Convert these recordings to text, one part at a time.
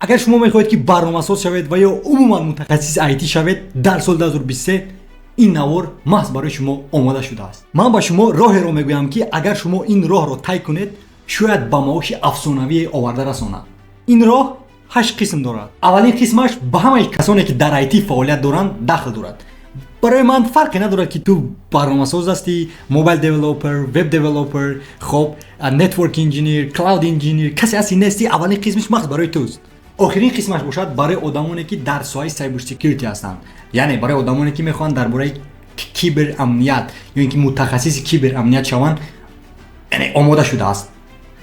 Агар шумо мехоҳед, ки барномасоз шавед ва ё умуман мутахассиси IT шавед, дар соли 2023 ин навор маҳз барои шумо омода шудааст. Ман ба шумо роҳеро мегӯям, ки агар шумо ин роҳро тай кунед, шояд ба маоши афсонавие оварда расонад. Ин роҳ ҳашт қисм дорад. Аввалин қисмаш ба ҳамаи касоне, ки дар IT фаъолият доранд, дахл дорад. Барои ман фарқе надорад, ки ту барномасоз ҳастӣ, mobile developer, web developer, хоб, network engineer, cloud engineer, касе ҳасти нестӣ, аввалин қисмиш маҳз барои туст. Охирин қисмаш бошад барои одамоне, ки дар соҳаи cyber security ҳастанд, яъне барои одамоне, ки мехоҳанд дар бораи киберамният ё ин ки мутахассиси киберамният шаванд, яъне омода шудааст.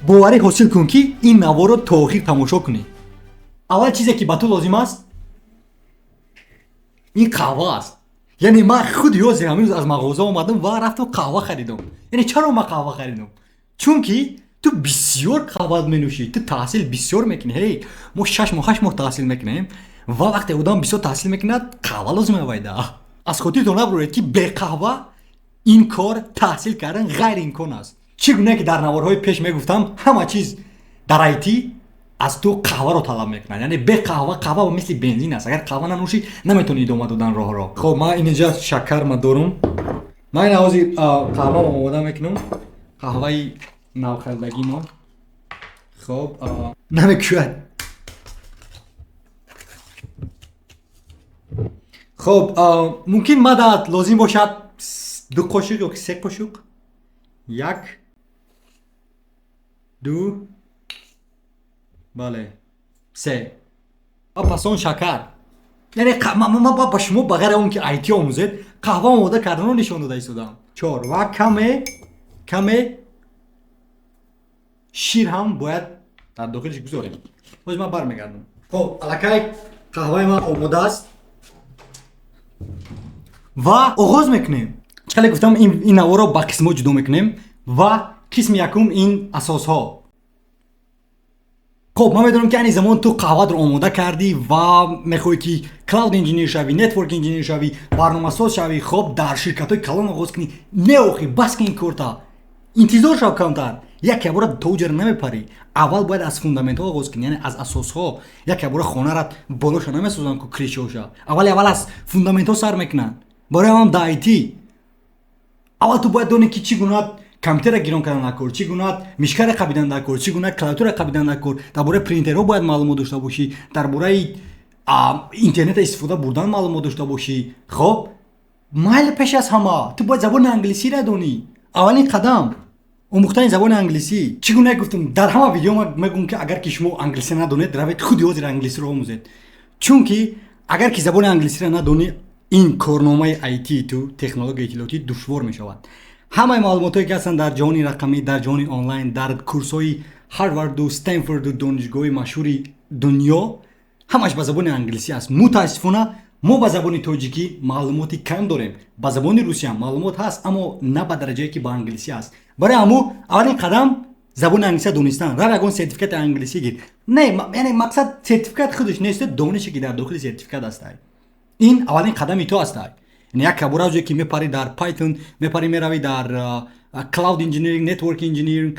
Боварӣ ҳосил кун, ки ин наворро то охир тамошо кунӣ. Аввал чизе, ки ба ту лозим аст, ин қаҳва аст. Яъне ман худи ҳозир ҳамин рӯз аз мағоза омадам ва рафтам, қаҳва харидам. Яъне чаро ман қаҳва харидам? Чунки ту бисёр қаҳва менӯшӣ, ту таҳсил бисёр мекунӣ. Ҳей, мо 6 моҳ, 8 моҳ таҳсил мекунем ва вақте одам бисёр таҳсил мекунад, қаҳва лозим авайда. Аз хотиртон набуред, ки беқаҳва ин кор, таҳсил кардан, ғайриимкон аст. Чӣ гуна ки дар наворҳои пеш мегуфтам, ҳама чиз дар IT аз ту қаҳваро талаб мекунад. Яъне бе қаҳва, қаҳва мисли бензин аст, агар қаҳва нанӯшӣ, наметавонӣ идома додан роҳро. Хоб, ман инҷа шакарма дорум. Ман ин ҳозир қаҳваро омода мекунам, қаҳваи навхардагимо. Хоб, намекушояд. Хоб, мумкин мадад лозим бошад ду қошиқ ё се қошиқ. Як, ду, бале, се ва пас он шакар. Яъне ман ба шумо ба ғайри он ки IT омӯзед, қаҳва омода карданро нишон дода истодам. Чор ва каме каме шир ҳам бояд дар дохилиш гузорем. Боз ман бармегардам. Хоб, аллакай қаҳваи ман омода аст ва оғоз мекунем. Чӣ хеле гуфтам, ин наворро ба қисмҳо ҷудо мекунем ва қисми якум ин асосҳо. Хоб, ман медонам, ки айни замон ту қаҳватро омода кардӣ ва мехоҳӣ, ки cloud engineer шавӣ, network engineer шавӣ, барномасоз шавӣ, хоб, дар ширкатҳои калон оғоз кунӣ. Не, охи, бас ки ин корта, интизор шав камтар. Як ябора то уҷара намепарӣ. Аввал бояд аз фундаментҳо оғоз кунӣ, яъне аз асосҳо. Як ябора хонара болоша намесозанд ку, крышаоша. Аввали аввал аз фундаментҳо сар мекунанд. Барои ҳамам да IT аввал ту бояд донӣ, ки чӣ гуна компютера гирон кардан дар кор, чӣ гуна мышкара қабидан дар кор, чӣ гуна клавиатура қабидан дар кор, дар бораи принтерҳо бояд маълумот дошта бошӣ, дар бораи интернета истифода бурдан маълумот дошта бошӣ. Хоб, майли, пеш аз ҳама ту бояд забони англисиро донӣ. Аввалин қадам омӯхтани забони англисӣ. Чӣ гуна гуфтам, дар ҳама видео мегӯм, ки агар ки шумо англисӣ надонед, равед, худи ҳозир англисиро омӯзед, чунки агар ки забони англисиро надонӣ, ин корномаи IT ту, технологияи иттилоотӣ, душвор мешавад. Ҳамаи маълумотҳое, ки ҳастанд дар ҷаҳони рақамӣ, дар ҷаҳони онлайн, дар курсҳои Ҳарварду Стенфорду донишгоҳи машҳури дунё, ҳамаш ба забони англисӣ аст. Мутаассифона, мо ба забони тоҷикӣ маълумоти кам дорем. Ба забони русия маълумот ҳаст, аммо на ба дараҷае, ки ба англисӣ аст. Барои ҳаму аввалин қадам забони англисия донистан. Рав, ягон сертификати англисӣ гир. Не, яъне мақсад сертификат худаш нест, донише, ки дар дохили сертификат ҳастай, ин аввалин қадами ту ҳастай. Яъне як кабора ҷое, ки мепарӣ дар Python, мепарӣ, меравӣ дар cloud engineering, network engineering,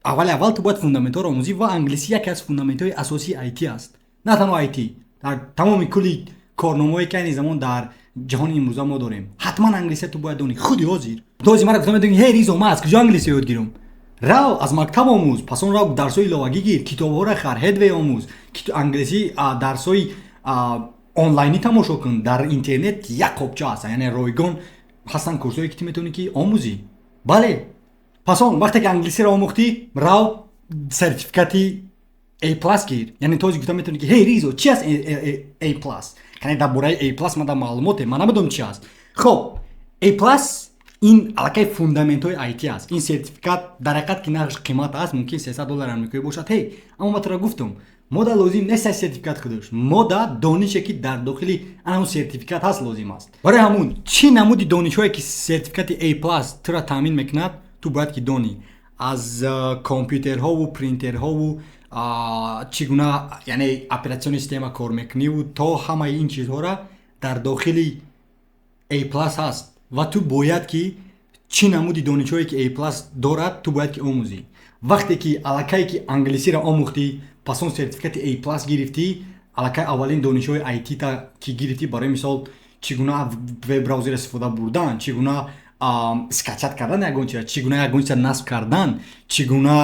аввали аввал ту бояд фундаментҳоро омӯзӣ ва англисӣ яке аз фундаментҳои асосии IT аст. На танҳо IT, дар тамоми кулли корномаое, ки айни замон дар ҷаҳони имрӯза мо дорем, ҳатман англисия ту бояд донӣ. Худи ҳозир ту ҳозир мара гуфта медонӣ: «Ҳей, Ризо, ман аз куҷо англисия ёд гирам?» Рав, аз мактаб омӯз, пас он рав, дарсҳои иловагӣ гир, китобҳоро хар, Headway омӯз, англисӣ дарсҳои онлайнӣ тамошо кун. Дар интернет як қопча аст, яъне ройгон ҳастанд курсҳое, ки ту метавонӣ, ки омӯзӣ. Бале, пас он вақте ки англисиро омӯхтӣ, рав, сертификати A+ гир. Яъне ту ҳозир гуфта метавонӣ, ки: «Ҳей, Ризо, чи аст A+?» Яъне дар бораи A+ ман дар маълумоте, ман намедонам, чи аст. Хоб, A+ ин аллакай фундаментҳои IT аст. Ин сертификат дар ҳақиқат ки нархш қимат аст, мумкин 300 доллар амрикоӣ бошад. Ҳей, аммо ман туро гуфтам, мо да лозим нест аз сертификат худаш, мо да донише, ки дар дохили ана сертификат ҳаст, лозим аст. Барои ҳамун чӣ намуди донишҳое, ки сертификати A+ тура таъмин мекунад, ту бояд ки донӣ: аз компютерҳову принтерҳову чӣ гуна, яъне операционный система кор мекуниву то ҳамаи ин чизҳоро дар дохили A+ ҳаст. Ва ту бояд ки чӣ намуди донишҳое, ки A+ дорад, ту бояд ки омӯзӣ. Вақте ки аллакае ки англисиро омӯхтӣ, Пас он сертификати A+ гирифтӣ, аллакай аввалин донишҳои IT-та ки гирифтӣ, барои мисол, чӣ гуна веб браузер истифода бурдан, чӣ гуна скачать кардан ягон чиза, чӣ гуна ягон чиза насб кардан, чӣ гуна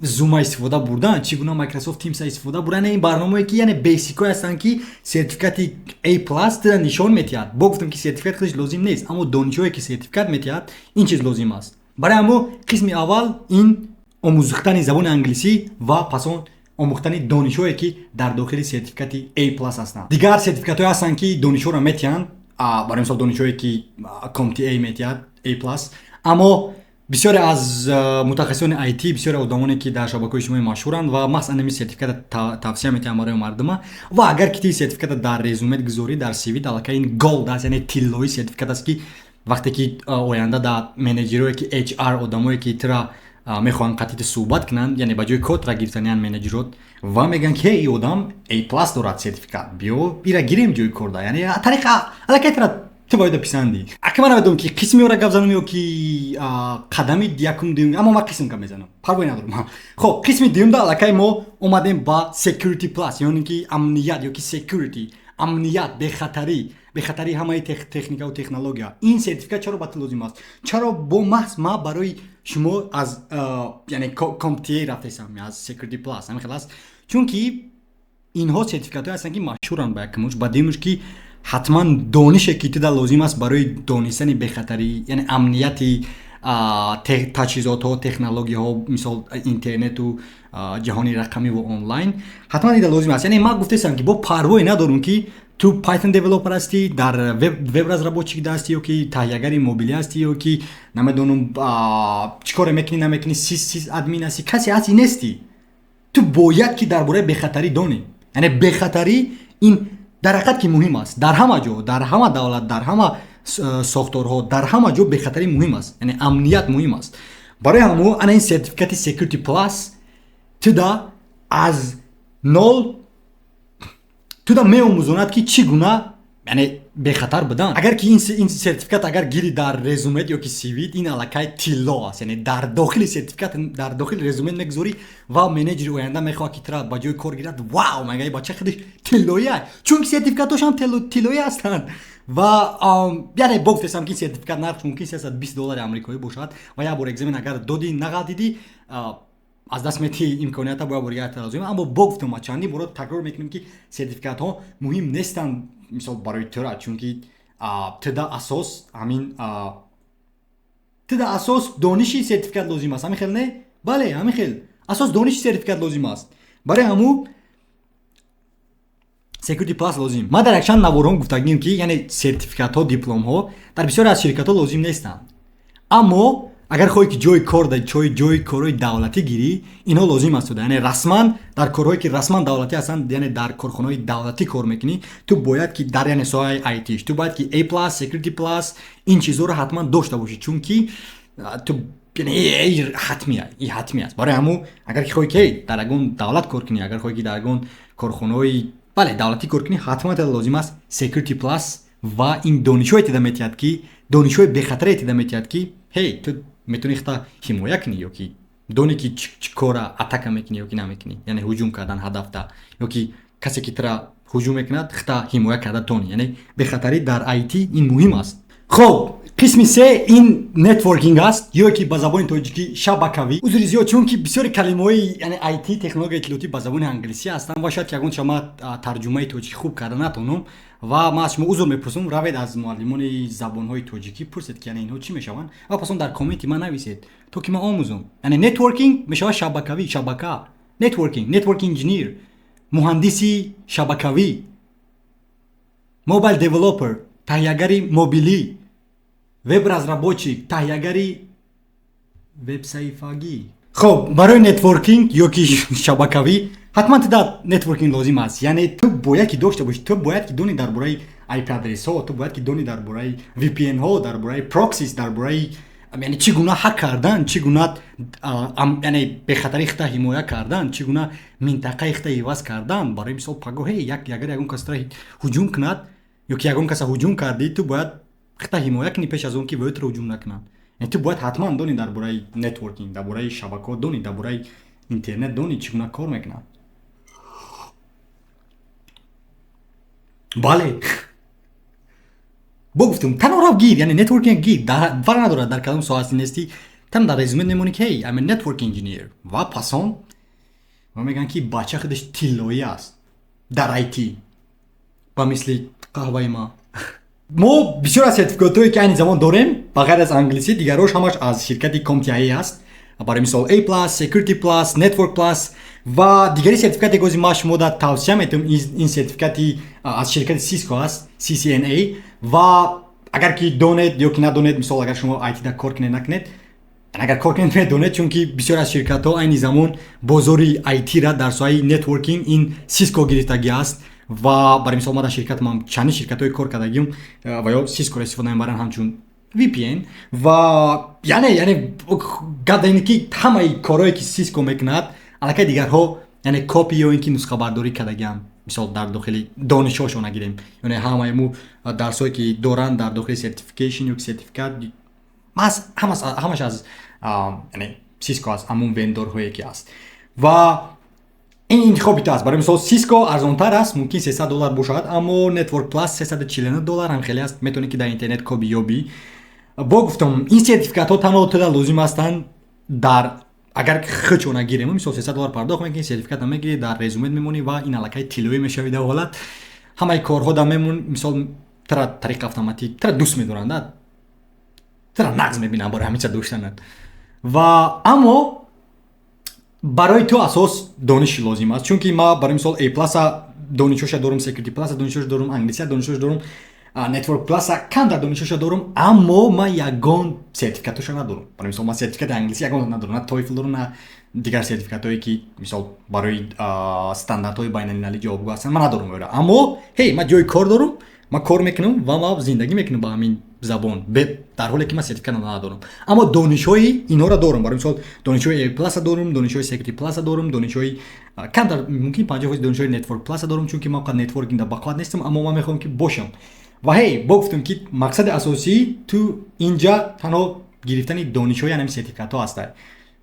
Zoom истифода бурдан, чӣ гуна Microsoft Teams истифода бурдан, ин барномае ки, яъне, basic ҳое ҳастанд, ки сертификати A+ тира нишон метиҳад. Бо гуфтам, ки сертификат худаш лозим нест, аммо донишҳое ки сертификат метиҳад, ин чиз лозим аст. Барои ҳамо қисми аввал ин омӯзихтани забони англисӣ ва пас он омӯхтани донишҳое, ки дар дохили сертификати A+ ҳастанд. Дигар сертификатҳое ҳастанд, ки донишҳоро метиҳанд, барои мисол, донишҳое ки CompTIA метиҳад A+, аммо бисёре аз мутахассисони IT, бисёре одамоне, ки дар шабакаҳои иҷтимоӣ машҳуранд ва махз ҳамин сертификата тавсия метиҳанд барои мардума. Ва агар ки ти сертификата дар резюмет гузорӣ, дар CV, аллакай ин gold аст, яъне тиллоӣ сертификат аст, ки вақте ки оянда дар менеҷерое, ки HR, одамое, ки тира мехоҳанд қатъи суҳбат кунанд, яъне ба ҷои кор тира гирифтаниян менеҷерот ва мегӯянд, ки ин одам A+ дорад сертификат, биё ира гирем ҷои корда. Яъне тариқа аллакай тира ту бояд писандӣ. Ака, ман намедонам, ки қисмиёра гап занам ё ки қадами якум, дуюм, аммо ман қисм гап мезанам, парвое надорам. Хоб, қисми дуюмда аллакай мо омадем ба Security Plus, ёне ки амният ё ки security, амният, бехатарӣ, бехатарии ҳамаи техникаву технология. Ин сертификат чаро ба ту лозим аст? Чаро бо маҳз ма барои шумо аз, яъне, CompTIA рафтесам, аз Security Plus? Ҳамин хел аст, чунки инҳо сертификатҳое ҳастанд, ки машҳуранд ба якумуш, ба дуюмуш, ки ҳатман донише, ки туда лозим аст барои донистани бехатарӣ, яъне амнияти таҷҳизотҳо, технологияҳо, мисол, интернету ҷаҳони рақамиву онлайн, ҳатман ида лозим аст. Яъне ман гуфтаистам, ки бо парвое надорум, ки ту Python developer ҳастӣ, дар веб разработчик ҳастӣ ё ки таҳиягари мобилӣ ҳастӣ, ё ки намедонам чӣ коре мекунӣ, намекунӣ, сисадмин ҳастӣ, касе ҳасти, нестӣ, ту бояд ки дар бораи бехатарӣ донӣ. Яъне бехатарӣ ин дар ҳақиқат ки муҳим аст. Дар ҳама ҷо, дар ҳама давлат, дар ҳама сохторҳо, дар ҳама ҷо бехатарӣ муҳим аст, яъне амният муҳим аст. Барои ҳамо ана ин сертификати Security Plus туда аз нол туда меомӯзонад, ки чӣ гуна, яъне, бехатар будан. Агар ки ин сертификат агар гири дар резюмет ё ки CV, ин аллакай тилло аст. Яъне дар дохили сертификат, дар дохили резюмет мегузорӣ ва менеҷери оянда мехоҳад, ки тира ба ҷои кор гирад, вау, мега, бача худаш тиллоӣ, чунки сертификатҳошам тиллоӣ ҳастанд. Ва, яъне, бо гуфтесам, ки ин сертификат нархш мумкин 320 доллари амрикоӣ бошад ва як бор экзамен агар додӣ, нағалтидӣ, аз даст мети имконията, бояд бори дигар лозим. Аммо бо гуфтам, чандин боро такрор мекунем, ки сертификатҳо муҳим нестанд, мисол, барои тура, чунки туда асос ҳамин, туда асос дониши сертификат лозим аст. Ҳамин хел не? Бале, ҳамин хел, асос дониши сертификат лозим аст. Барои ҳаму Security Plus лозим. Ман дар якчанд наворҳом гуфтагим, ки, яъне, сертификатҳо, дипломҳо дар бисёре аз ширкатҳо лозим нестанд, аммо агар хоҳӣ, ки ҷои кор, ҷои корҳои давлатӣ гирӣ, инҳо лозим аст. Яъне расман дар корҳое, ки расман давлатӣ ҳастанд, яъне дар корхонаҳои давлатӣ кор мекунӣ, ту бояд ки дар, яъне, соҳаи IT ту бояд ки A+, Security Plus, ин чизҳоро ҳатман дошта бошӣ, чунки ту ҳатмия, и ҳатмӣ аст. Барои ҳамун, агар ки хоҳӣ, ки дар ягон давлат кор кунӣ, агар хоҳӣ, ки дар ягон корхонаҳои, бале, давлатӣ кор кунӣ, ҳатман лозим аст Security Plus. Ва ин донишҳое теда метиҳад, ки донишҳои бехатаре теда метиҳад, ки ҳей, ту метавонӣ хата ҳимоя кунӣ ё ки донӣ, ки чӣ кора атака мекунӣ ё ки намекунӣ, яъне ҳуҷум кардан ҳадафта, ё ки касе, ки тура ҳуҷум мекунад, хата ҳимоя карда тонӣ. Яъне бехатарӣ дар IT ин муҳим аст. Хоб, қисми се ин networking аст ё ки ба забони тоҷикӣ шабакавӣ. Узри зиёд, чунки бисёри калимаҳои, яъне, IT, технологияи иттилоотӣ ба забони англисӣ ҳастанд ва шояд ки ягон шама тарҷумаи тоҷикӣ хуб карда натонам ва ман аз шумо узр мепурсам. Равед, аз муаллимони забонҳои тоҷикӣ пурсед, ки, яъне, инҳо чӣ мешаванд ва пас он дар комменти ман нависед, то ки ман омӯзам. Яъне networking мешавад шабакавӣ, шабака, networking, network engineer, муҳандиси шабакавӣ, mobile developer, таҳиягари мобилӣ, веб разработчик, таҳиягари вебсаҳифагӣ. Хоб, барои networking ё ки шабакавӣ ҳатман ту дар networking лозим аст. Яъне ту бояд ки дошта бошӣ, ту бояд ки донӣ дар бораи IP адресҳо, ту бояд ки донӣ дар бораи VPN-ҳо, дар бораи proxies, дар бораи, яъне, чӣ гуна ҳак кардан, чӣ гуна, яъне, бехатари хита ҳимоя кардан, чӣ гуна минтақаи хита иваз кардан. Барои мисол, пагоҳе як агар ягон кас тура ҳуҷум кунад ё ки ягон каса ҳуҷум кардӣ, ту бояд хита ҳимоя кунӣ пеш аз он ки вӯ туро ҳуҷум накунанд. Яъне ту бояд ҳатман донӣ дар бораи networking, дар бораи шабакаҳо донӣ, дар бораи интернет донӣ, чӣ гуна кор мекунад. Бале, бо гуфтум, танҳо рав гир, яъне networking гир, фарқ надорад, дар кадом соҳа ҳастӣ, нестӣ, танҳо дар резюме мемонӣ, ки "Hey, I'm a network engineer", ва пасон ва мегӯянд, ки бача худаш тиллоӣ аст дар IT, ба мисли қаҳваи ма. Мо бисёр аз сертификатҳое, ки айни замон дорем, ба ғайр аз англисӣ, дигарош ҳамаш аз ширкати CompTIA аст. Барои мисол, A Plus, Security Plus, Network Plus ва дигари сертификате, ки ма шумо да тавсия метавам, ин сертификати аз ширкати Cisco аст, CCNA. Ва агар ки донед ё ки надонед, мисол, агар шумо IT да кор кунед, накунед, агар кор кунед, медонед, чунки бисёр аз ширкатҳо айни замон бозори IT-ра дар соҳаи networking ин Cisco гирифтагӣ аст. Ва барои мисол, ма дар ширкатам, чандин ширкатҳое кор кардагим, ва ё Cisco-ро истифода мебаранд ҳамчун VPN. Ва яъне гап дар ине, ки ҳамаи корҳое, ки Cisco мекунад, аллакай дигарҳо, яъне copy ё ин ки нусхабардорӣ кардагиам. Мисол, дар дохили донишҳошон гирем, яъне ҳамаи му дарсҳое, ки доранд дар дохили certification ё сертификат, ҳамаш аз, яъне, Cisco аст, ҳамун vendor ҳое ки аст. Ва ин интихоби ту аст. Барои мисол, Cisco арзонтар аст, мумкин 300 доллар бошад, аммо Network Plus 349 доллар ҳам хеле аст. Метавонӣ, ки дар интернет коби ёбӣ. Бо гуфтам, ин сертификатҳо танҳо туда лозим ҳастанд дар агар худшона гирем. Мисол, 300 доллар пардохт мекунӣ, сертификата мегирӣ, дар резюмет мемонӣ ва ин аллакай тиллоӣ мешавӣ. Дар ҳолат ҳамаи корҳо да мемон, мисол, тара тариқи автоматӣ тара дӯст медоранд, тара нағз мебинанд барои ҳамин чиза доштанат. Ва аммо барои ту асос дониши лозим аст, чунки ма, барои мисол, A Plus донишоша дорум, Security Plus донишоша дорум, англисия донишоша дорум, Network Plus камтар донишоша дорум, аммо ман ягон сертификатоша надорум. Барои мисол, ман сертификати англисӣ ягон надорум, на TOEFL дорум, на дигар сертификатҳое, ки, мисол, барои стандартҳои байналмилалӣ ҷавобгӯ ҳастанд, ман надорум ӯра. Аммо ҳей, ман ҷои кор дорум, ман кор мекунам ва ман зиндагӣ мекунам ба ҳамин забон, дар ҳоле ки ман сертификат надорум, аммо донишҳои инҳоро дорум. Барои мисол, донишҳои A Plus дорум, донишҳои Security Plus дорум, донишҳои камтар, мумкин 50% донишҳои Network Plus дорум, чунки ман қад networking да бақувват нестам, аммо ман мехоҳам, ки бошам. Ва ҳей, бо гуфтам, ки мақсади асосӣ ту инҷа танҳо гирифтани донишҳои ҳамин сертификатҳо ҳастад.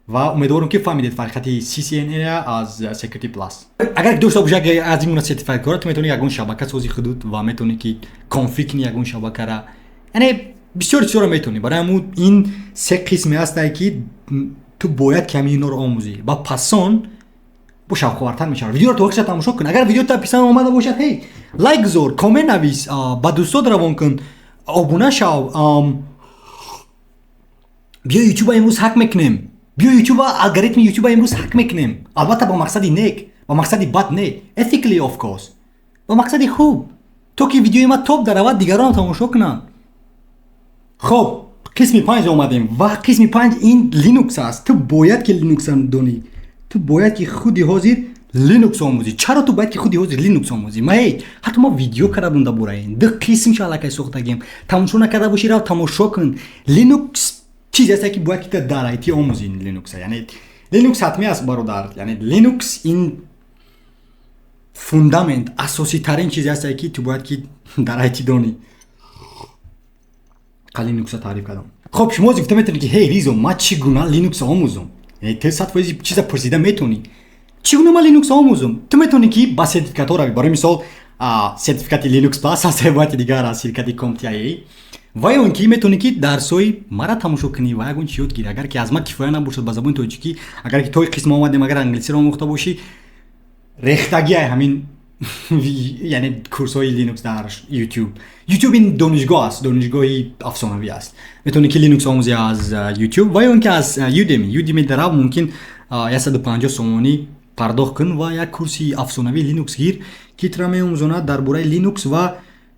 Ва умедворам, ки фаҳмидед фарқияти CCNA аз Security Plus. Агар дошта бошӣ аз ин гуна сертификатҳоро, ту метавонӣ ягон шабака созӣ худут ва метавонӣ, ки config кунӣ ягон шабакара, яъне бисёр чизҳоро метавонӣ. Барои ҳамун ин се қисме ҳастае, ки ту бояд ками инҳоро омӯзӣ ва пасон бо шавқовартар мешавад. Видеоро то охирша тамошо кун. Агар видео та писанд омада бошад, ҳей, лайк гузор, коммент навис, ба дӯстот равон кун, обуна шав. Биё, Ютуба имрӯз ҳак мекунем. Биё, Ютуба, алгоритми Ютуба имрӯз ҳак мекунем. Албатта, бо мақсади нек, ба мақсади бад не, ethically, of course, ба мақсади хуб, то ки видеои ма топ даравад, дигаронам тамошо кунанд. Хоб, қисми панҷ омадем ва қисми панҷ ин Linux аст. Ту бояд ки Linux-ам донӣ, ту бояд ки худи ҳозир Linux омӯзӣ. Чаро ту бояд ки худи ҳозир Linux омӯзӣ? Ма эй, ҳатто ма видео карда будам дар бораи ин, ду қисмшо аллакай сохтагем. Тамошо накарда бошӣ, рав тамошо кун. Linux чизе аст, ки бояд ки ту дар IT омӯзӣ Linux. Яъне Linux ҳатмӣ аст, бародар. Яъне Linux ин фундамент, асоситарин чизе аст, ки ту бояд ки дар IT донӣ. Қа Linux таъриф кардам. Хоб, шумо гуфта метавонед, ки "Ҳей, Ризо, ман чӣ гуна Linux омӯзам?" Ту 100% чиза пурсида метавонӣ: чӣ гуна ман Linux омӯзам? Ту метавонӣ, ки ба сертификатҳо равӣ. Барои мисол, сертификати Linux Plus аст, ҳимояти дигар аз ширкати CompTIA. Ва ё ин ки метавонӣ, ки дарсҳои мара тамошо кунӣ ва ягон чи ёд гирӣ, агар ки аз ман кифоя набошад ба забони тоҷикӣ. Агар ки то қисм омадем, агар англисиро омӯхта бошӣ, рехтагиай ҳамин, яъне курсҳои Linux дар YouTube. YouTube ин донишгоҳ аст, донишгоҳи афсонавӣ аст. Метавонӣ, ки Linux омӯзӣ аз YouTube ва ё ин ки аз Udemy. Udemy дарав, мумкин 150 сомонӣ пардохт кун ва як курси афсонавии Linux гир, ки тура меомӯзонад дар бораи Linux ва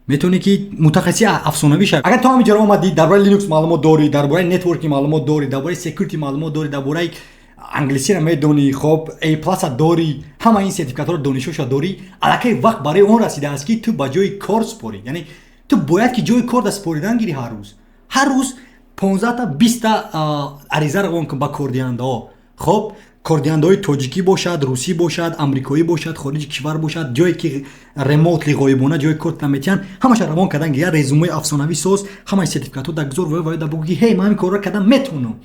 метавонӣ, ки мутахассиси афсонавӣ шавӣ. Агар ту ҳамин ҷаро омадӣ, дар бораи Linux маълумот дорӣ, дар бораи networking маълумот дорӣ, дар бораи security маълумот дорӣ, дар бораи англисиро медонӣ, хоб, A Plus дорӣ, ҳама ин сертификатҳоро, донишҳоша дорӣ, аллакай вақт барои он расидааст, ки ту ба ҷои кор супорӣ. Яъне ту бояд ки ҷои кор да супоридан гирӣ. Ҳар рӯз, ҳар рӯз 15та, 20та ариза равон кун ба кордиҳандаҳо. Хоб, кордиҳандаҳои тоҷикӣ бошад, русӣ бошад, амрикоӣ бошад, хориҷи кишвар бошад, ҷое ки remotely, ғоибона ҷои кор наметиҳанд, ҳамаша равон кардан гир. Резюмеи афсонавӣ соз, ҳамаи сертификатҳо дагузор ва да бугӯ, ки "Ҳей, ман ҳамин корро кардан метавонам".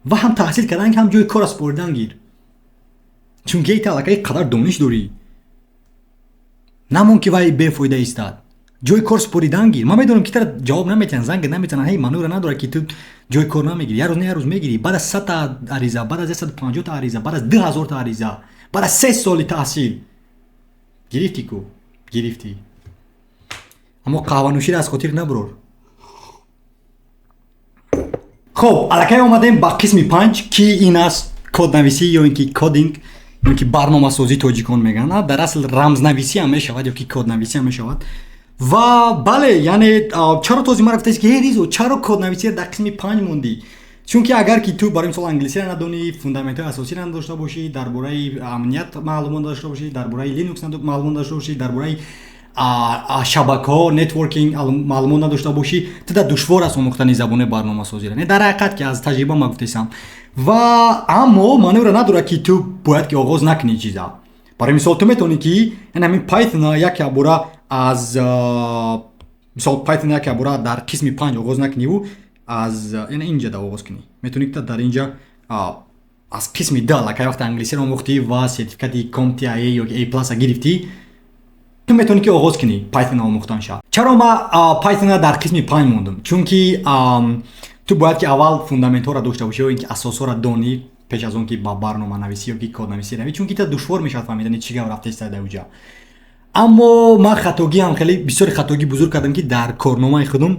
Ва ҳам таҳсил кардан, ҳам ҷои кора супоридан гир, чунки эй, ту аллакай қадар дониш дорӣ. Намон, ки вай бефоида истад. Ҷои кор супоридан гир. Ман медонам, ки тара ҷавоб наметиҳанд, занг наметиҳанд. Ҳей, манӯра надорад, ки ту ҷои кор намегирӣ. Як рӯз не, як рӯз мегирӣ. Баъд аз 100-та ариза, баъд аз 150-та ариза, баъд аз 2000-та ариза, баъд аз 3 соли таҳсил гирифтӣ ку, гирифтӣ. Аммо қаҳванӯширо аз хотир набурор. Хоб, аллакай омадем ба қисми панҷ, ки ин аст коднависӣ ё ин ки coding, ё ин ки барномасозӣ тоҷикон мегӯянд. Дар асл рамзнависӣ ҳам мешавад ё ки коднависӣ ҳам мешавад. Ва бале, яъне чаро този ман рафтаст, ки ҳей, Ризо, чаро коднависиро дар қисми панҷ мондӣ? Чунки агар ки ту, барои мисол, англисиро надонӣ, фундаментҳои асосиро надошта бошӣ, дар бораи амният маълумот надошта бошӣ, дар бораи Linux маълумот надошта бошӣ, дар бораи шабакаҳо, networking маълумот надошта бошӣ, туда душвор аст омӯхтани забони барномасозиро. Не, дар ҳақиқат, ки аз таҷриба ма гуфтесам. Ва аммо маънӯро надорад, ки ту бояд ки оғоз накунӣ чиза. Барои мисол, ту метавонӣ, ки ҳамин Python яке бора аз мисол Python яке бора дар қисми панҷ оғоз накуниву аз яъне инҷа да оғоз кунӣ. Метавонӣ ки дар инҷа аз қисми д, аллакай вақте англисиро омӯхтӣ ва сертификати CompTIA ё A+ гирифтӣ, ту метавонӣ, ки оғоз кунӣ Python омӯхтанша. Чаро ма Python дар қисми панҷ мондум? Чунки ту бояд ки аввал фундаментҳоро дошта бошӣ ё ин ки асосҳоро донӣ, пеш аз он ки ба барноманависӣ ё ки коднависӣ равӣ, чунки та душвор мешавад фаҳмидани чӣ гап рафтаиста дар уҷа. Аммо ман хатогиам, хеле бисёри хатогӣ бузург кардам, ки дар корномаи худум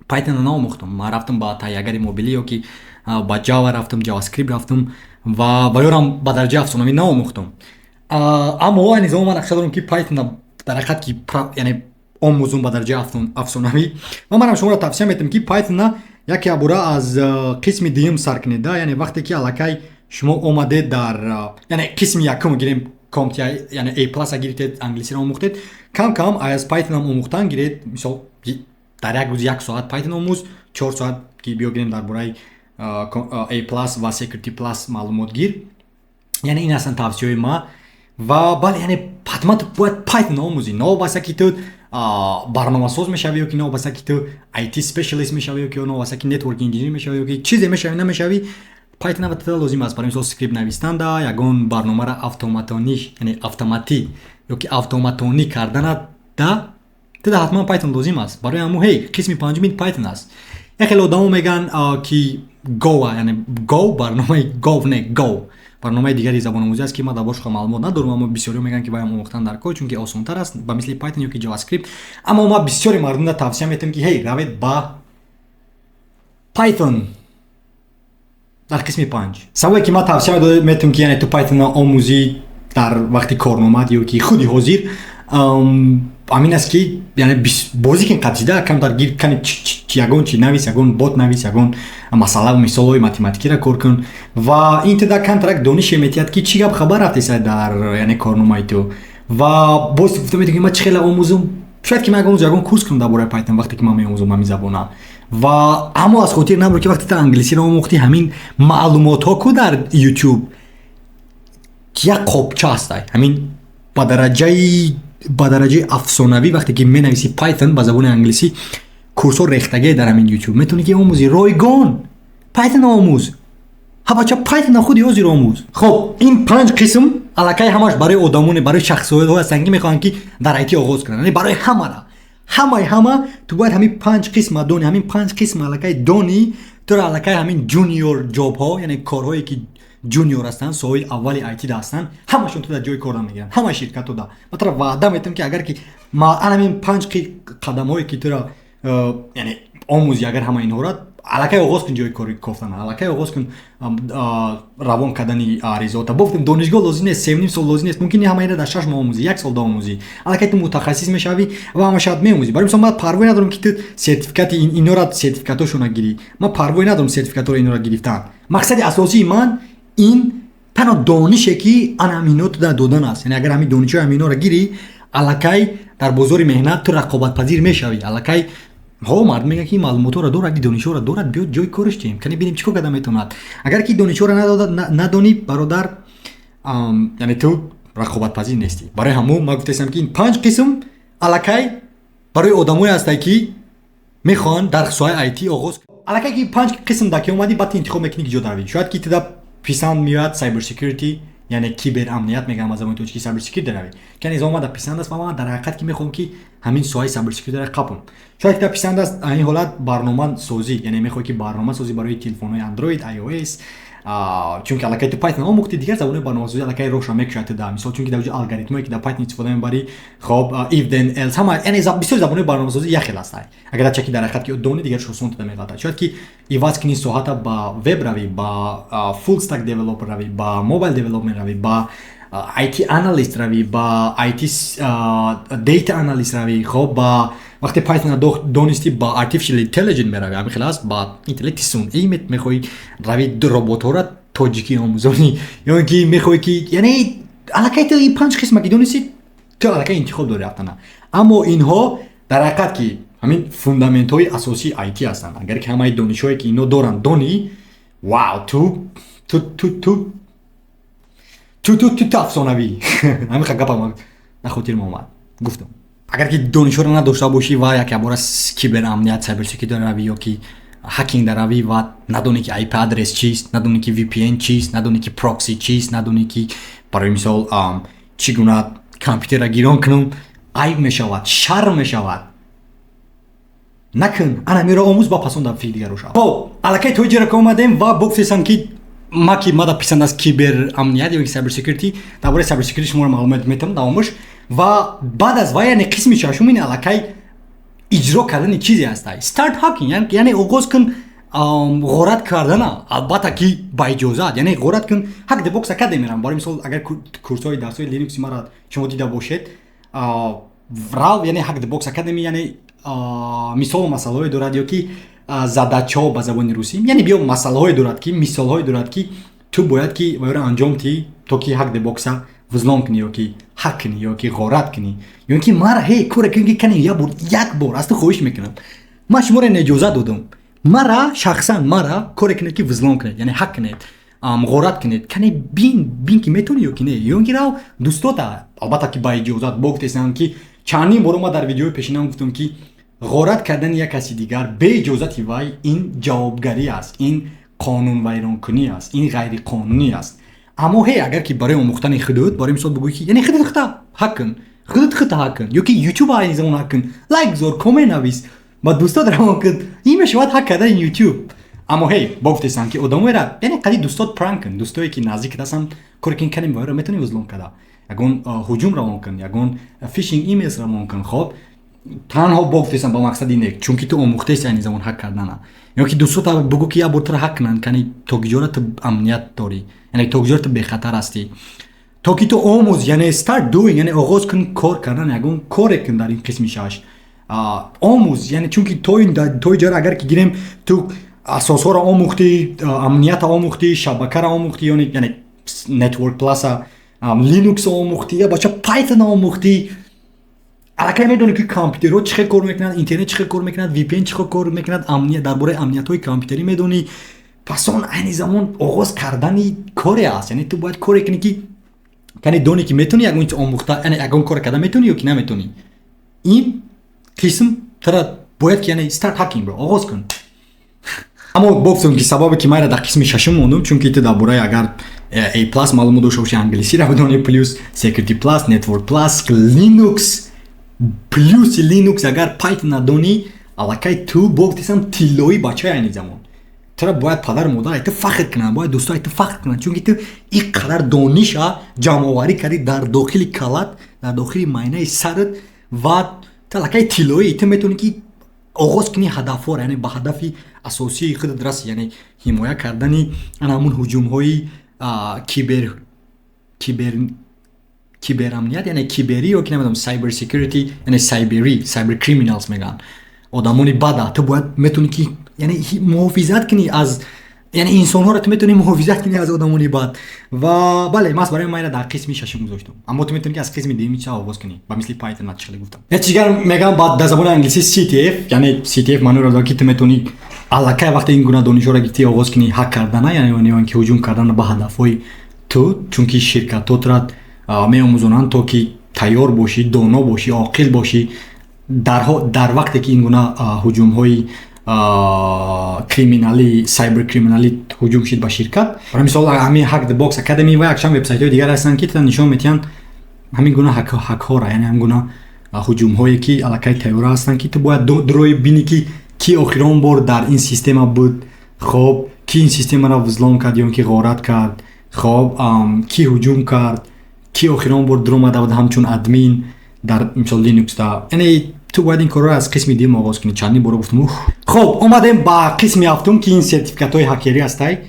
Python наомӯхтам. Ман рафтам ба таҳиягари мобилӣ ё ки ба Java рафтам, JavaScript рафтам ва ба ёрам ба дараҷаи афсонавӣ наомӯхтам. Аммо айни замон ман нақша дорам, ки Python дар ҳақиқат ки яъне омӯзум ба дараҷаи афсонавӣ. Ва манам шуморо тавсия метавам, ки Python яке бора аз қисми дуюм сар кунед, яъне вақте ки аллакай шумо омадед дар, яъне қисми якум гирем, CompTIA, яъне A+ гирифтед, англисиро омӯхтед, кам кам аз Python ам омӯхтан гиред. Мисол, дар як рӯз як соат Python омӯз, 4 соат ки биё гирем, дар бораи A+ ва Security Plus маълумот гир. Яъне ин ҳастанд тавсияҳои ма. Ва бале, яъне ҳатман ту бояд Python омӯзӣ, новобаста ки ту барномасоз мешавӣ ё ки новобаста ки ту IT specialist мешавӣ ё ки новобаста ки network engineer мешавӣ ё ки чизе мешавӣ, намешавӣ, Python аввал лозим аст. Барои мисол, скрипт навистанда, ягон барномаро автоматонӣ, яъне автоматӣ ё ки автоматонӣ кардана да туда ҳатман Python лозим аст. Барои ҳамун ҳей, қисми панҷуми Python аст. Як хеле одамо мегӯянд, ки Go, яъне Go, барномаи Go, не, Go барномаи дигари забономӯзӣ аст, ки ман дар борашон маълумот надорам, аммо бисёриҳо мегӯянд, ки ваям омӯхтан дар кор, чунки осонтар аст ба мисли Python ё ки JavaScript. Аммо ман бисёри мардумда тавсия метавам, ки ҳей, равед ба Python дар қисми панҷ. Сабабе ки ман тавсия метавам, ки яъне ту Python омӯзӣ дар вақти корномад ё ки худи ҳозир, ҳамин аст, ки яъне бозӣ кин, қатида камтар гир кани, ягон чи навис, ягон бот навис, ягон масъала, мисолҳои математикиро кор кун. Ва ин туда камтарак донише метиҳад, ки чӣ гап хабар рафтеса дар яъне корномаи ту. Ва боз гуфта метавон, ки ман чӣ хеле омӯзум? Шояд ки ман ягон рӯз ягон курс кунам дар бораи Python, вақте ки ман меомӯзам ҳамин забона. Ва аммо аз хотир набур, ки вақте ту англисиро омӯхтӣ, ҳамин маълумотҳо ку дар YouTube як қобча ҳастай. Ҳамин ба дараҷаи афсонавӣ, вақте ки менависӣ Python ба забони англисӣ, курсҳо рехтагие дар ҳамин YouTube, метавонӣ ки омӯзӣ ройгон. Python омӯз, ҳа бача, Python худи ҳозир омӯз. Хоб, ин панҷ қисм аллакай ҳамаш барои одамоне, барои шахсиятҳо ҳастанд, ки мехоҳанд, ки дар IT оғоз кунанд. Яъне барои ҳамара, ҳамаи ҳама ту бояд ҳамин панҷ қисма дони. Ҳамин панҷ қисма аллакай дони, туро аллакай ҳамин junior job ҳо, яъне корҳое ки junior ҳастанд, соҳаи аввали IT да ҳастанд, ҳамашон ту дар ҷои кор намегиранд, ҳама ширкатҳо да. Ман туро ваъда метавам, ки агар ки ан ҳамин панҷ қадамҳое ки туро яъне омӯзи, агар ҳама инҳоро аллакай оғоз кун, ҷои кори кофтан аллакай оғоз кун, равон кардани аризота. Бофтем, донишгоҳ лозим нест, 3,5 сол лозим нест. Мумкин ҳама инро дар 6 моҳ омӯзӣ, як сол да омӯзӣ, аллакай ту мутахассис мешавӣ ва ҳама шояд меомӯзӣ. Барои мисол, ман парвое надорам, ки ту сертификати инора, сертификатҳошонро гирӣ. Ман парвое надорам сертификатҳоро инора гирифтан. Мақсади асосии ман ин танҳо донише, ки ана ҳамино ту додан аст. Яъне агар ҳамин донишҳои ҳаминора гирӣ, аллакай дар бозори меҳнат ту рақобатпазир мешавӣ. Аллакай ҳо мардум мегӯяд, ки ин маълумотҳоро дорад, ин донишҳоро дорад, биёд ҷои кориш диҳем, кани бинем чӣ кор карда метавонад. Агар ки донишҳоро надонӣ, бародар, яъне ту рақобатпазир нестӣ. Барои ҳамун ман гуфтаистам, ки ин панҷ қисм аллакай барои одамое ҳастанд, ки мехоҳанд дар соҳаи IT оғоз. Аллакай ки панҷ қисм даки омадӣ, баъд ту интихоб мекунӣ, ки ҷо даравӣ. Шояд ки туда писанд меояд cyber security. Яъне киберамният мегӯям аз забони тоҷикӣ, cyber security равӣ, ки яъне омада писанд аст ва ман дар ҳақиқат ки мехоҳам, ки ҳамин соҳаи cyber security ра қапам. Шояд ки писанд аст ин ҳолат барномасозӣ, яъне мехоҳӣ, ки барнома созӣ барои телефонҳои Android, iOS, чунки аллакай ту Python омӯхти, дигар забони барномасозӣ аллакай роҳша мекушад да. Мисол, чунки дар ҷо алгоритмое, ки дар Python истифода мебарӣ, хоб, if then else, ҳама, яъне бисёр забони барномасозӣ як хел ҳастанд. Агар дар чаки дар ҳақиқат ки дони, дигар осон туда меғалтад. Шояд ки иваз кунӣ соҳата, ба веб равӣ, ба full stack developer равӣ, ба mobile development равӣ, ба IT analyst равӣ, ба IT data analyst равӣ. Хоб, ба вақте Python донистӣ, ба artificial intelligence меравӣ, ҳамин хел аст, ба интеллекти сунъӣ мехоҳӣ равӣ, роботҳоро тоҷикӣ омӯзонӣ ё ин ки мехоҳӣ ки, яъне аллакай ту ин панҷ қисма ки донистӣ, ту аллакай интихоб дорӣ рафтана. Аммо инҳо дар ҳақиқат ки ҳамин фундаментҳои асосии IT ҳастанд. Агар ки ҳамаи донишҳое, ки инҳо доранд, донӣ, вау, ту афсонавӣ. Ҳамин гапам на хотирам омад, гуфтам. Агар ки донишҳоро надошта бошӣ ва якбора киберамният, cyber security равӣ ё ки hacking даравӣ ва надонӣ, ки IP адрес чист, надонӣ, ки VPN чист, надонӣ, ки прокси чист, надонӣ, ки барои мисол чӣ гуна компютерро гирон кунам, айб мешавад, шарм мешавад. Накун, ана меро омӯз, ба пасон дар фикр дигаро шав. Хоб, аллакай то иҷора ка омадем ва богуфтесам, ки ма ки мада писанд аст киберамният ё cyber security, дар бораи cyber security шуморо маълумот метавонам давомаш. Ва баъд аз вай, яъне қисми шашум, ин аллакай иҷро кардани чизе ҳаста, start hacking, яъне оғоз кун ғорат кардана, албатта ки ба иҷозат, яъне ғорат кун. Hack The Box Academy рам, барои мисол, агар курсҳои дарсҳои Linux мара шумо дида бошед, рав, яъне Hack The Box Academy, яъне мисолу масъалаҳое дорад ё ки задачаҳо ба забони русӣ, яъне биё масъалаҳое дорад, ки мисолҳое дорад, ки ту бояд ки вайро анҷом тӣ, то ки Hack The Box а взлом кунӣ ё ки ҳак кунӣ ё ки ғорат кунӣ ё ки мара ҳе коре кунӣ, ки кани як бор, як бор аз ту хоҳиш мекунам, ман шуморо ин иҷозат додам, мара шахсан мара коре кунед, ки взлом кунед, яъне ҳак кунед, ғорат кунед, кане бин ки метавонӣ ё ки не, ё ки рав дӯстота, албатта ки ба иҷозат. Бо гуфтесам, ки чандин бор ма дар видеои пешинам гуфтам, ки ғорат кардани як каси дигар бе иҷозати вай ин ҷавобгарӣ аст, ин қонунвайронкунӣ аст, ин ғайриқонунӣ аст. Аммо ҳе, агар ки барои омӯхтани худут, барои мисол бигӯӣ, ки яъне худут хута ҳак кун, худут хута ҳак кун ё ки Ютуб айни замон ҳак кун, лайк гузор, коммент навис, ба дӯстот равон кун, ин мешавад ҳак кардани Ютуб. Аммо ҳей, бо гуфтесам, ки одамоера, яъне қади дӯстот пранк кун, дӯстое ки наздикат ҳастанд, коре кун, канем вайро метавонӣ взлом карда, ягон ҳуҷум равон кун, ягон phishing emails равон кун. Хоб, танҳо бо гуфтесам ба мақсади нек, чунки ту омӯхтаеси айни замон ҳак кардана, ё ки дӯстота бугӯ, ки як бор туро ҳак кунанд, кани то киҷора ту амният дорӣ, яъне то киҷора ту бехатар ҳастӣ, то ки ту омӯз, яъне start doing, яъне оғоз кун кор кардан, ягон коре кун дар ин қисми шаш, омӯз. Яъне чунки то иҷора агар ки гирем, ту асосҳоро омӯхтӣ, амнията омӯхтӣ, шабакаро омӯхтӣ, яъне network plus, Linux омӯхтӣ, я бача Python омӯхтӣ, аллакай медонӣ, ки компютерҳо чӣ хел кор мекунанд, интернет чӣ хел кор мекунад, VPN чӣ хел кор мекунад, амният, дар бораи амниятҳои компютерӣ медонӣ. Пас он айни замон оғоз кардани коре аст, яъне ту бояд коре кунӣ, ки яъне донӣ, ки метавонӣ ягон чиз омӯхта, яъне ягон кор карда метавонӣ ё ки наметавонӣ. Ин қисм тара бояд ки, яъне start hacking, бро, оғоз кун. Аммо гуфтам, ки сабабе ки майра дар қисми шашум мондум, чунки ту дар бораи агар A plus маълумот дошта боши, англисиро бидонӣ, плюс security plus, network plus, Linux, плюси Linux, агар Python надонӣ, аллакай ту богтисам тиллои бачаи. Айни замон тура бояд падару модар ай ту фахр кунанд, бояд дӯсто ай ту фахр кунанд, чунки ту ин қадар дониша ҷамъоварӣ кардӣ дар дохили калат, дар дохили майнаи сарат, ва ту аллакай тиллоӣ. Ту метавонӣ, ки оғоз кунӣ ҳадафҳоро, яъне ба ҳадафи асосии худат расӣ, яъне ҳимоя кардани ана ҳамун ҳуҷумҳои киберамният, яъне киберӣ ё ки намедонам, cyber security, яъне сайберӣ, cyber criminals мегӯянд, одамони бада. Ту бояд метавонӣ, ки яъне муҳофизат кунӣ аз, яъне инсонҳоро ту метавонӣ муҳофизат кунӣ аз одамони бад. Ва бале, мас барои ман дар қисми шашум гузоштам. Аммо ту метавонӣ, ки аз қисми дуюми ча оғоз кунӣ, ба мисли Python на чихеле гуфтам. Як чиз дигар мегӯям дар забони англисӣ CTF, яъне CTF маъноро дорад, ки ту метавонӣ аллакай вақте ин гуна донишҳоро гирифтӣ, оғоз кунӣ ҳак кардана, яъне ки ҳуҷум кардан ба ҳадафҳои ту, чунки ширкатотра меомӯзонанд, то ки тайёр бошӣ, доно бошӣ, оқил бошӣ дар вақте ки ин гуна ҳуҷумҳои Криминалӣ, сайбер криминалӣ ҳуҷум шид ба ширкат. Барои мисол, ҳамин Hack The Box Academy ва якчанд вебсайтҳои дигар ҳастанд, ки нишон медиҳанд ҳамин гуна ҳакҳоро, яъне ҳамин гуна ҳуҷумҳое, ки аллакай тайёра ҳастанд, ки ту бояд дурои бинӣ, ки ки охирон бор дар ин система буд, хоб, ки ин системаро взлом кард ё ки ғорат кард, хоб, ки ҳуҷум кард, ки охирон бор дуромада буд ҳамчун админ дар мисол Linux да. Яъне ту бояд ин корро аз қисми дуюм оғоз кунӣ. Чандин бора гуфтам. Хоб, омадем ба қисми ҳафтум, ки ин сертификатҳои ҳакерӣ ҳастай,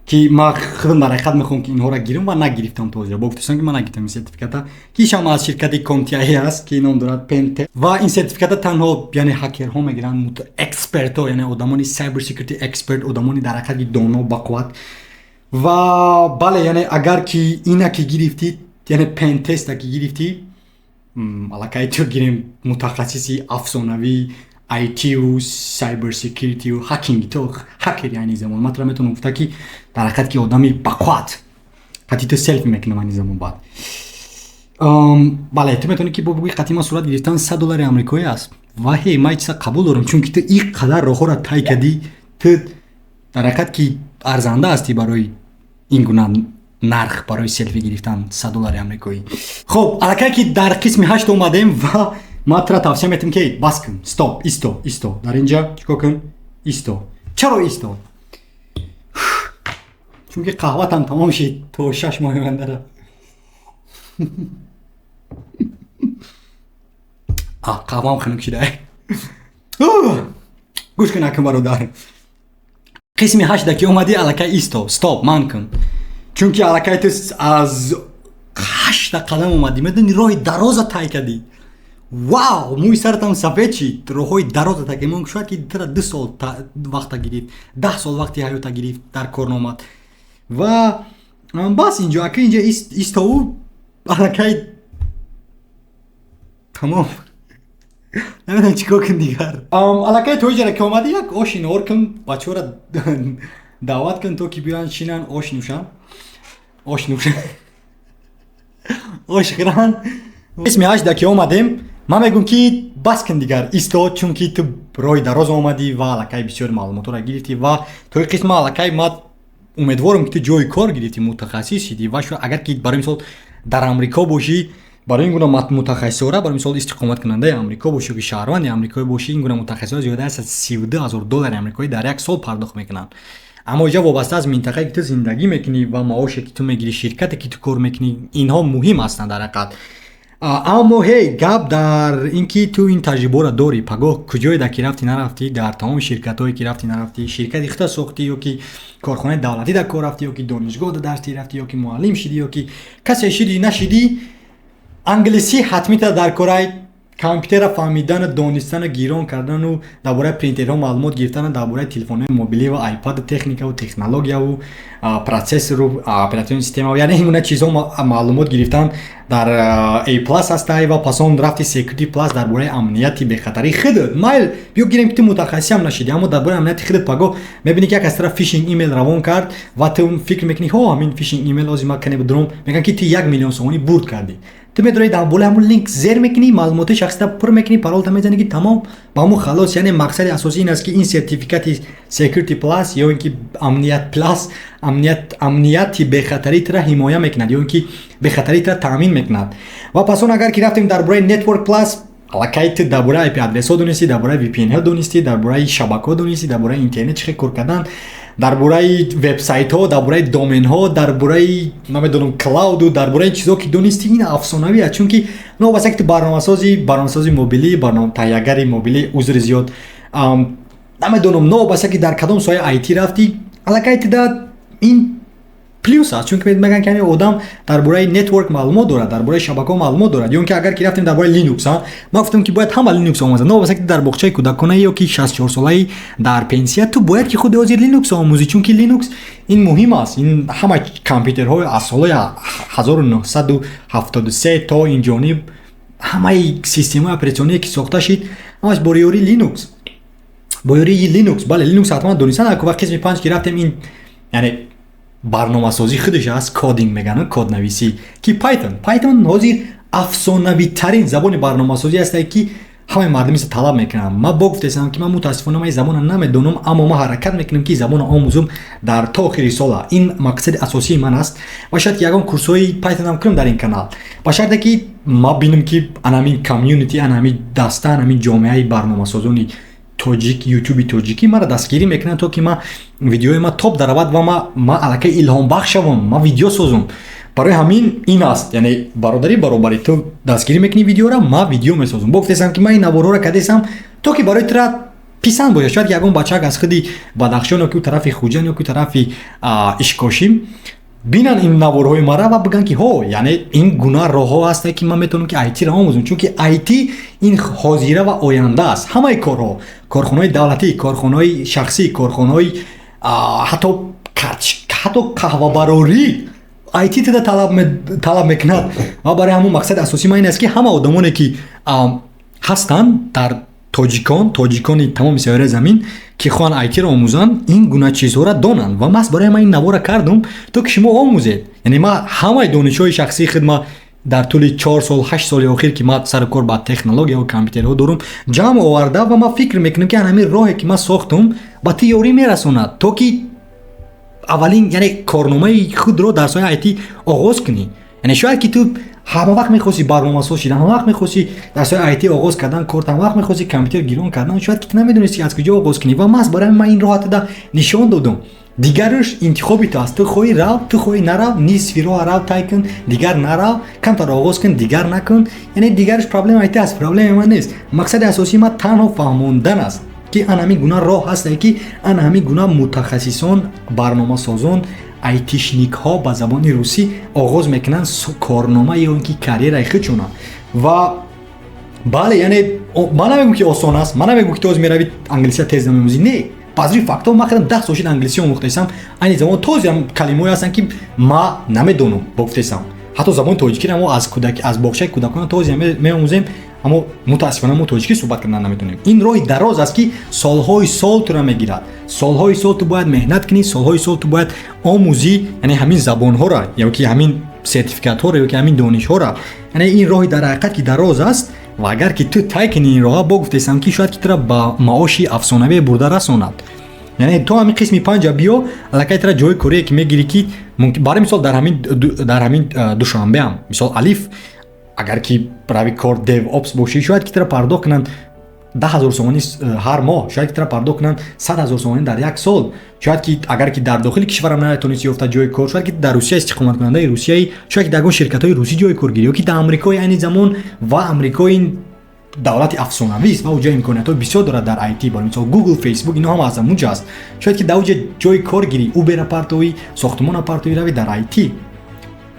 ки ман худам дар ҳақиқат мехоҳам, ки инҳоро гирам ва нагирифтам то ҳозир. Бо гуфтастам, ки ман нагирифтам ин сертификата, ки ишам аз ширкати CompTIA аст, ки ном дорад Pentest. Ва ин сертификата танҳо, яъне, ҳакерҳо мегиранд, экспертҳо, яъне одамони cyber security expert, одамони дар ҳақиқат доно, бақувват. Ва бале, яъне агар ки ина ки гирифтӣ, яъне pentest а ки гирифтӣ, аллакай ту гирем мутахассиси афсонавӣ IT-у cyber security-у hacking, ту ҳакери айни замон. Ман туро метавонам гуфта, ки дар ҳақиқат ки одами бақувват қати ту селфи мекунам айни замон. Баъд, бале, ту метавонӣ, ки бо бигӯи, қати ман сурат гирифтан 100 доллари амрикоӣ аст. Ва ҳе, ман чиза қабул дорам, чунки ту ин қадар роҳҳоро тай кардӣ, ту дар ҳақиқат ки арзанда ҳастӣ барои ин гуна нарх, барои селфи гирифтан 100 доллари амрикоӣ. Хоб, аллакай ки дар қисми ҳашт омадем ва ман тура тавсия метавам, ки бас кун, стоп, исто, исто дар инҷа. Чикор кун? Исто. Чаро исто? Чунки қаҳватам тамом шид то 6 моҳи ояндара. Қаҳваам хунук шида. Гӯш кун, акун, бародар, қисми ҳашта ки омадӣ, аллакай исто, стоп ман кун, чунки аллакай ту аз ҳашта қадам омадӣ. Медони, роҳи дароза тай кардӣ. Вау, мӯи саратам сафед шид. Роҳҳои дароза тай кардӣ. Шояд ки тура 2 сол вақта гирифт, 10 сол вақти ҳаёта гирифт, дар кор номад. Ва бас, инҷо, ака, инҷа истову аллакай тамом. Намедонам чӣ кор кун дигар. Аллакай то иҷара ки омадӣ, як оши нор кун, бачаҳоро даъват кун, то ки биёянд, шинанд, ош нӯшанд, ош нӯшанд, ош хӯранд. Қисми ҳашта ки омадем, ман мегӯм, ки бас кун дигар, исто, чунки ту роҳи дароз омадӣ ва аллакай бисёри маълумотҳоро гирифтӣ. Ва то ин қисма аллакай ман умедворам, ки ту ҷои кор гирифтӣ, мутахассис шидӣ. Ва агар ки барои мисол дар Амрико бошӣ, барои ин гуна мутахассисора, барои мисол истиқоматкунандаи Амрико бошӣ ё ки шаҳрванди амрикоӣ бошӣ, ин гуна мутахассисора зиёда аз 32 000 доллари амрикоӣ дар як сол пардохт мекунанд. Аммо иҷа вобаста аз минтақае, ки ту зиндагӣ мекунӣ, ва маоше, ки ту мегирӣ, ширкате, ки ту кор мекунӣ, инҳо муҳим ҳастанд дар ҳақиқат. Аммо ҳей, гап дар ин ки ту ин таҷрибаро дорӣ. Пагоҳ куҷое да ки рафтӣ нарафтӣ, дар тамоми ширкатҳое ки рафтӣ нарафтӣ, ширкати худта сохтӣ ё ки корхонаи давлатӣ дар кор рафтӣ, ё ки донишгоҳ да дарсӣ рафтӣ, ё ки муаллим шидӣ, ё ки касе шидӣ нашидӣ, англисӣ ҳатмита дар корай, компютера фаҳмидану донистану гирон кардану дар бораи принтерҳо маълумот гирифтану дар бораи телефонҳои мобилӣ ва айпаду техникаву технологияву процессору операционный система, яъне ин гуна чизҳо маълумот гирифтан дар A plus ҳастай. Ва пас он рафти Security Plus, дар бораи амнияти бехатарии худат. Майл, биё гирем, ки ту мутахассисам нашидӣ, аммо дар бораи амнияти худат. Пагоҳ мебинӣ, ки як аз тараф фишинг имейл равон кард ва ту фикр мекунӣ, ҳо, ҳамин фишинг имейл ҳозир ман кане бидуром, мегӯям, ки ту 1 миллион сомонӣ бурд кардӣ. Ту медорӣ, дар болои ҳамун линк зер мекунӣ, маълумоти шахсита пур мекунӣ, паролта мезанӣ, ки тамом, ба ҳамун халос. Яъне мақсади асосӣ ин аст, ки ин сертификати Security Plus ё ин ки амният Plus амнияти бехатарии тура ҳимоя мекунад ё ин ки бехатарии тура таъмин мекунад. Ва пас он агар ки рафтем дар бораи Network Plus, аллакай ту дар бораи IP адресҳо донистӣ, дар бораи VPN-ҳо донистӣ, дар бораи шабакаҳо донистӣ, дар бораи интернет чӣ хел кор кардан, дар бораи вебсайтҳо, дар бораи доменҳо, дар бораи, намедонам, cloud у дар бораи чизҳо ки донистӣ, ин афсонавӣ аст. Чунки новобаста ки ту барномасози мобилӣ, таҳиягари мобилӣ, узри зиёд, намедонам, новобаста ки дар кадом соҳаи IT рафтӣ, аллакай ту да ин плюс аст, чунки мегӯянд, ки одам дар бораи network маълумот дорад, дар бораи шабакаҳо маълумот дорад. Ё ин ки агар ки рафтем дар бораи Linux, ман гуфтам, ки бояд ҳама Linux омӯзад. Новобаста ки дар боғчаи кӯдаконаи ё ки 64 солаи дар пенсия, ту бояд ки худи ҳозир Linux омӯзӣ, чунки Linux ин муҳим аст. Ин ҳама компютерҳои аз солҳои 1973 то ин ҷониб, ҳамаи системаи оператсионие, ки сохта шид, ҳамаш бо ёрии Linux, бо ёрии Linux. Бале, Linux ҳатман донистан. Ва қисми панҷ ки рафтем, ин яъне барномасозӣ худаш аст, coding мегӯянд, коднависӣ, ки Python. Python ҳозир афсонавитарин забони барномасозӣ ҳастае, ки Ҳамаи мардум иса талаб мекунанд. Ман бо гуфтесам, ки ман мутаассифона ман забона намедонам, аммо ман ҳаракат мекунам, ки забона омӯзум дар то охири сола. Ин мақсади асосии ман аст ва шояд ки ягон курсҳои Python ам кунам дар ин канал, ба шарте ки ман бинам, ки анамин community, анамин даста, анамин ҷомеаи барномасозони тоҷик, ютуби тоҷикӣ маро дастгирӣ мекунанд, то ки ма видеои ма топ даравад ва ма аллакай илҳомбахш шавам, ма видео созум. Барои ҳамин ин аст, яъне бародарӣ баробарӣ: ту дастгирӣ мекунӣ видеора, ма видео месозум. Бо гуфтесам, ки ман ин наворҳоро кардесам, то ки барои тура писанд бошад. Шояд ки ягон бачак аз худи Бадахшон ё ки тарафи Хуҷанд ё ки тарафи Ишкошим бинанд ин наворҳои мара ва бигӯянд, ки ҳо, яъне ин гуна роҳҳо ҳастанд, ки ман метавонам ки айтиро омӯзам, чунки айти ин ҳозира ва оянда аст. Ҳамаи корҳо, корхонаҳои давлатӣ, корхонаҳои шахсӣ, корхонаҳои ҳатто қаҳвабарорӣ айти тида талаб мекунад. Ва барои ҳамон мақсади асосии ман ин аст, ки ҳама одамоне, ки ҳастанд дар тоҷикон, тоҷикони тамоми сайёраи замин, ки хоҳанд айтиро омӯзанд, ин гуна чизҳоро донанд. Ва маҳз барои ман ин навора кардум, то ки шумо омӯзед. Яъне ман ҳамаи донишҳои шахсии худ ма дар тӯли 4 сол, 8 соли охир, ки ман сари кор ба технология ва компютерҳо дорум, ҷамъ оварда ва ман фикр мекунам, ки ҳамин роҳе, ки ман сохтум, ба ту ёрӣ мерасонад, то ки аввалин, яъне корномаи худро дар соҳаи айти оғоз кунӣ. Яъне шояд ки ту ҳама вақт мехости барномасоз шидан, ҳама вақт мехости дар соҳаи айти оғоз кардан кор, ҳама вақт мехости компютер гирон кардан, шояд ки ту намедонисти, аз куҷо оғоз кунӣ. Ва маҳз барои ман ин роҳа туда нишон додум. Дигараш интихоби ту аст: ту хоҳӣ, рав, ту хоҳӣ, нарав, нисфи роҳа рав, тай кун, дигар нарав, камтар оғоз кун, дигар накун. Яъне дигараш проблемаи ту аст, проблемаи ман нест. Мақсади асосии ман танҳо фаҳмондан аст, ки ана ҳамин гуна роҳ ҳастае, ки ана ҳамин гуна мутахассисон, барномасозон, айтишникҳо ба забони русӣ оғоз мекунанд корнома ё ин ки карьераи худшона. Ва бале, яъне ман намегӯм, ки осон аст, ман намегӯм, ки ту ҳозир мерави, англисия тез намемӯзӣ. Не, баъз рӯи фактҳо ман худам 10 сол шид англисӣ омӯхтаистам, айни замон тозиам калимаҳое ҳастанд, ки ма намедонам. Бо гуфтаистам, ҳатто забони тоҷикиро мо аз кӯдак, аз боғчаи кӯдакона тозиам меомӯзем, аммо мутаассифона мо тоҷикӣ суҳбат кардан наметавонем. Ин роҳи дароз аст, ки солҳои сол тура мегирад. Солҳои сол ту бояд меҳнат кунӣ, солҳои сол ту бояд омӯзӣ, яъне ҳамин забонҳоро ё ки ҳамин сертификатҳоро ё ки ҳамин донишҳоро. Яъне ин роҳи дар ҳақиқат ки дароз аст ва агар ки ту тай кунӣ ин роҳа, бо гуфтаистам, ки шояд ки тура ба маоши афсонавие бурда расонад. Яъне то ҳамин қисми панҷа биё, аллакай тура ҷои корие, ки мегирӣ, ки барои мисол дар ҳамин Душанбеам, мисол, алиф, агар ки рави кор DevOps бошӣ, шояд ки тура пардохт кунанд 10 000 сомонӣ ҳар моҳ, шояд ки тура пардохт кунанд 100 000 сомонӣ дар як сол. Шояд ки агар ки дар дохили кишварам натонисти ёфта ҷои кор, шояд ки дар Русия истиқоматкунандаи Русияи, шояд ки дар ягон ширкатҳои русӣ ҷои кор гирӣ ё ки дар Амрикои айни замон. Ва Амрико ин давлати афсонавист ва уҷа имкониятҳои бисёр дорад дар IT. Барои мисол, Google, Facebook, ино ҳама аз ҳамунҷа аст. Шояд ки дар уҷа ҷои кор гирӣ, Uber партоӣ, сохтмона партоӣ, рави дар IT.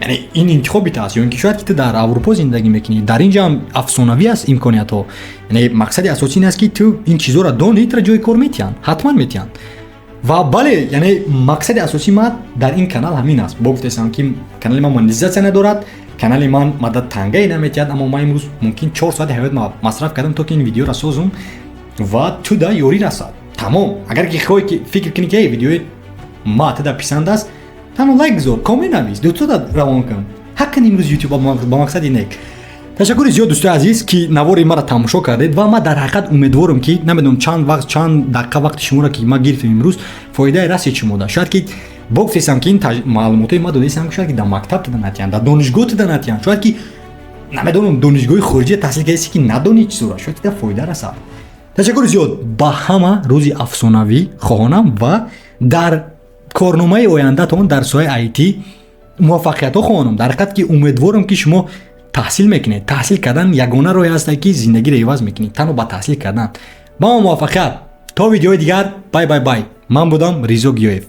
Яъне ин интихоби ту аст. Ё ин ки шояд ки ту дар Аврупо зиндагӣ мекунӣ, дар ин ҷо ҳам афсонавӣ аст имкониятҳо. Яъне мақсади асосӣ ин аст, ки ту ин чизҳоро донӣ, тура ҷои кор метиҳанд, ҳатман метиҳанд. Ва бале, яъне мақсади асосии ман дар ин канал ҳамин аст. Бо гуфтаистам, ки канали ман монетизатсия надорад, канали ман мадад тангае наметиҳад, аммо ман имрӯз мумкин 4 соати ҳаёт масраф кардам, то ки ин видеоро созум ва ту да ёрӣ расад. Тамом. Агар ки хоҳӣ, ки фикр кунӣ, ки эй, видеои ма туда писанд аст, танҳо лайк гузор, коммент навис, дӯстода равон кун. Ҳаққан имрӯз ютуб ба мақсади нек. Ташаккури зиёд, дӯстои азиз, ки навори маро тамошо кардед. Ва ман дар ҳақиқат умедворам, ки намедонам чанд вақт, чанд дақиқа вақти шуморо, ки ман гирифтам имрӯз, фоидае расид шумода. Шояд ки бо гуфтесам, ки ин маълумотҳои ма додаистам, шояд ки дар мактаб туда натиҳанд, дар донишгоҳ туда натиҳанд, шояд ки намедонам, донишгоҳи хориҷия таҳсил кардеси, ки надонӣ чизора, шояд ки дар фоида расад. Ташаккури зиёд ба ҳама, рӯзи афсонавӣ хоҳонам ва дар корномаи ояндатон дар соҳаи IT муваффақиятҳо хоҳонам. Дар ҳақиқат ки умедворам, ки шумо таҳсил мекунед. Таҳсил кардан ягона роҳе ҳаст, ки зиндагиро иваз мекунед, танҳо ба таҳсил кардан. Ба мо муваффақият. То видеои дигар, bye, bye, bye. Ман будам Ризо Гиёев.